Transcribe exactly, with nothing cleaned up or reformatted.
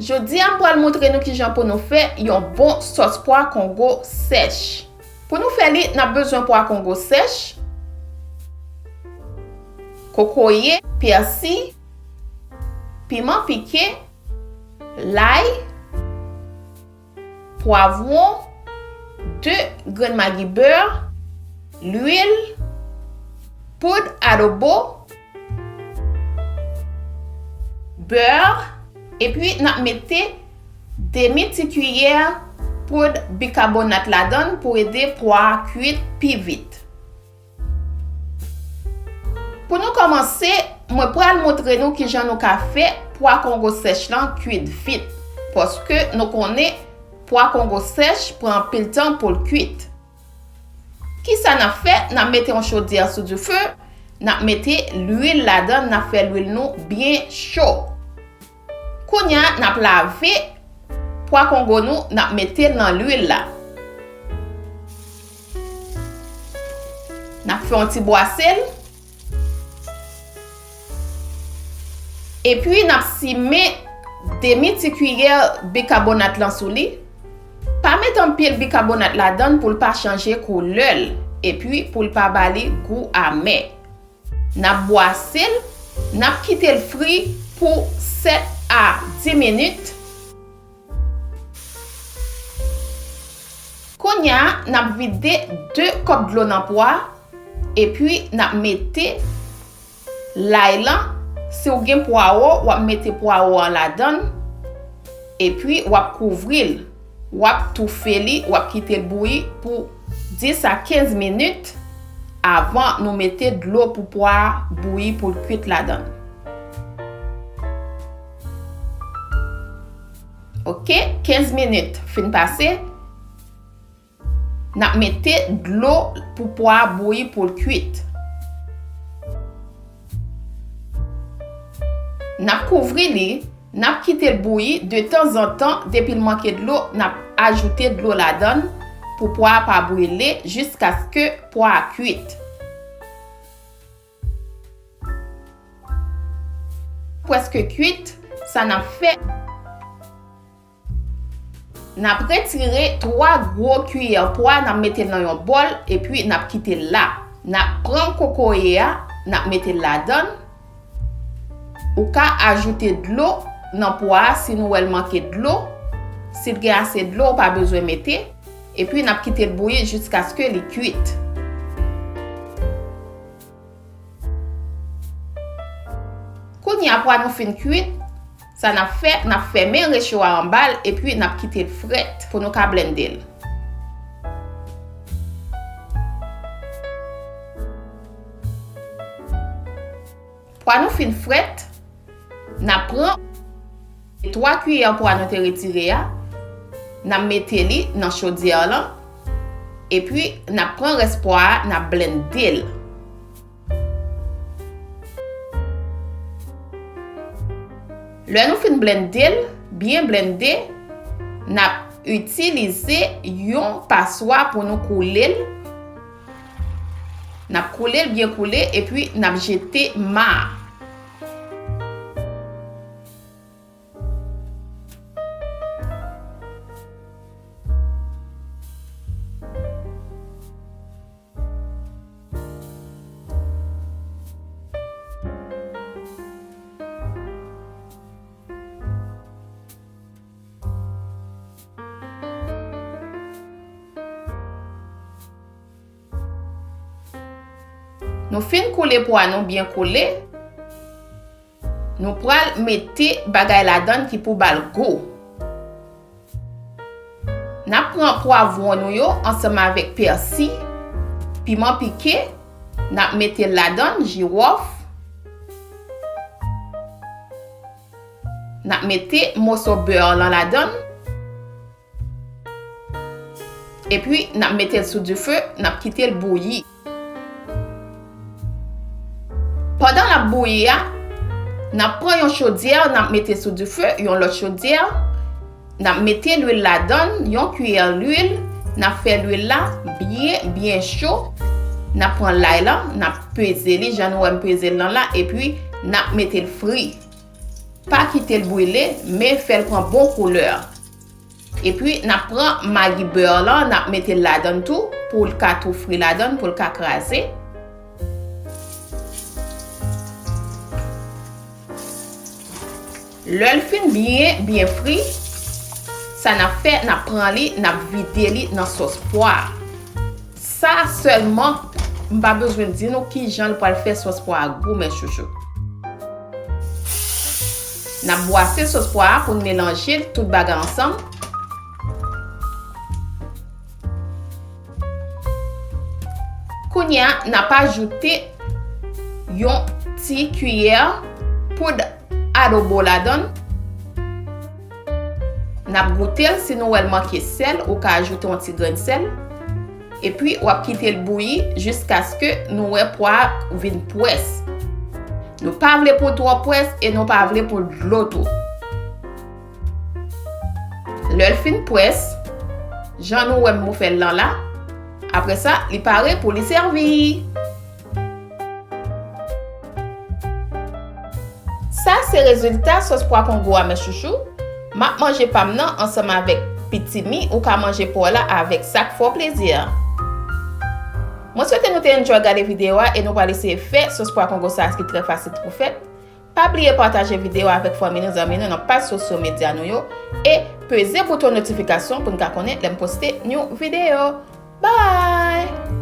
Jodi a, m pral montre nou kijan pou nou fè yon bon sòs pwa kongo sèch. Pou nou fè li, n ap bezwen pwa kongo sèch, kokoye, pèsi, piman pike, lay, pwavwon, de grenn magi bè, lwil, poud adobo, bè, epi n ap mete demi ti kiyè poud bikabonat ladan l pou ede pwa a kwit pi vit. Pou nou kòmanse, mwen pral montre nou kijan nou ka fè pwa kongo sèch lan kwit vit, paske nou konnen pwa kongo sèch pran anpil tan pou l kwit. Kisa n ap fè? N ap mete yon chodyè sou dife, n ap mete lwil ladan l, n ap fè lwil nou byen cho. Kounye a, n ap lave pwa kongo nou, n ap mete l nan lwil la. N ap fè yon ti bwase l. Epi, n ap simen demi ti kiyè bikabonat lan sou li. Pa met anpil bikabonat ladan l pou l pa chanje koulè l, epi pou l pa ba li gou amè. N ap bwase l, n ap kite l fri pou sèt a dis minit. Kounye a, n ap vide de kòp dlo nan pwa, epi n ap mete lay lan. Si w gen pwawo, w ap mete pwawo an ladan l, epi w ap kouvri l. W ap toufe li, w ap kite l bouyi pou dis a kenz minit avan nou mete dlo pou pwa a bouyi pou l kwit ladan l. Oke, kenz minit fin pase, n ap mete dlo pou pwa a bouyi pou l kwit. N ap kouvri li, n ap kite l bouyi de tanzantan, depi l manke dlo, n ap ajoute dlo ladan l pou pwa a pa brile jiskaske pwa a kwit. Prèske kwit, sa n ap fè, n ap retire twa gwo kiyè pwa, n ap mete l nan yon bòl, epi n ap kite l la. N ap pran kokoye a, n ap mete l ladan l. Ou ka ajoute dlo nan pwa a si nou wè l manke dlo. Si l gen ase dlo, ou pa bezwen mete. Epi n ap kite l bouyi jiskaske li kwit. Kounye a pwa nou fin kwit, sa n ap fè, n ap fèmen recho a anba l epi n ap kite l frèt pou nou ka blende l. Pwa nou fin frèt, n ap pran twa kiyè pwa nou te retire a, n ap mete li nan chodyè lan, epi n ap pran rès pwa a, n ap blende l. Lè nou fin blende l, byen blende, n ap itilize yon paswa pou nou koule l. N ap koule l byen koule, epi n ap jete ma a. Nou fin koule pwa nou byen koule. Nou pral mete bagay ladan l ki pou ba l gou. N ap pran pwavwon nou yo ansanm avèk pèsi, piman pike, n ap mete l ladan l, jiwòf. N ap mete moso bè lan ladan l. Epi, n ap mete l sou dife, n ap kite l bouyi. Pandan l ap bouyi a, n ap pran yon chodyè, n ap mete sou dife, yon lòt chodyè. N ap mete lwil ladan l, yon kiyè lwil. N ap fè lwil la byen, byen cho. N ap pran lay lan, n ap peze li, jan nou wè m peze l lan la, epi n ap mete l fri. Pa kite l brile, men fè l pran bon koulè. Epi, n ap pran magi bè lan, n ap mete l ladan l tou, pou l ka tou fri ladan l, pou l ka kraze. Lè l fin byen, byen fri, sa n ap fè, n ap pran li, n ap vide li nan sòs pwa a. Sa sèlman, m pa bezwen di nou kijan l pral fè sòs pwa a gou, mè chouchou. N ap bwase sòs pwa a pou n melanje tout bagay ansanm. Kounye a, n ap ajoute yon ti kiyè poud adobo ladan l. N ap goute l, si nou wè l manke sèl, ou ka ajoute yon ti grenn sèl. Epi, w ap kite l bouyi jiskaske nou wè pwa a vin pwès. Nou pa vle pou l twò pwès e nou pa vle pou l dlo tou. Lè l fin pwès, jan nou wè m fè l lan la, apre sa, li pare pou li sèvi. Sa se rezilta sòs pwa kongo a, mè chouchou. M ap manje pa m nan ansanm avèk pitimi, ou ka manje pa w la avèk sa k fè w plezi a. Mwen swete nou te enjoy gade videyo a e nou pral eseye fè sòs pwa kongo sa a ki trè fasil pou fèt. Pa bliye pataje videyo a avèk fanmi nou, zanmi nou nan paj sosyo medya nou yo e peze bouton notifikasyon pou n ka konnen lè m poste yon videyo. Bye!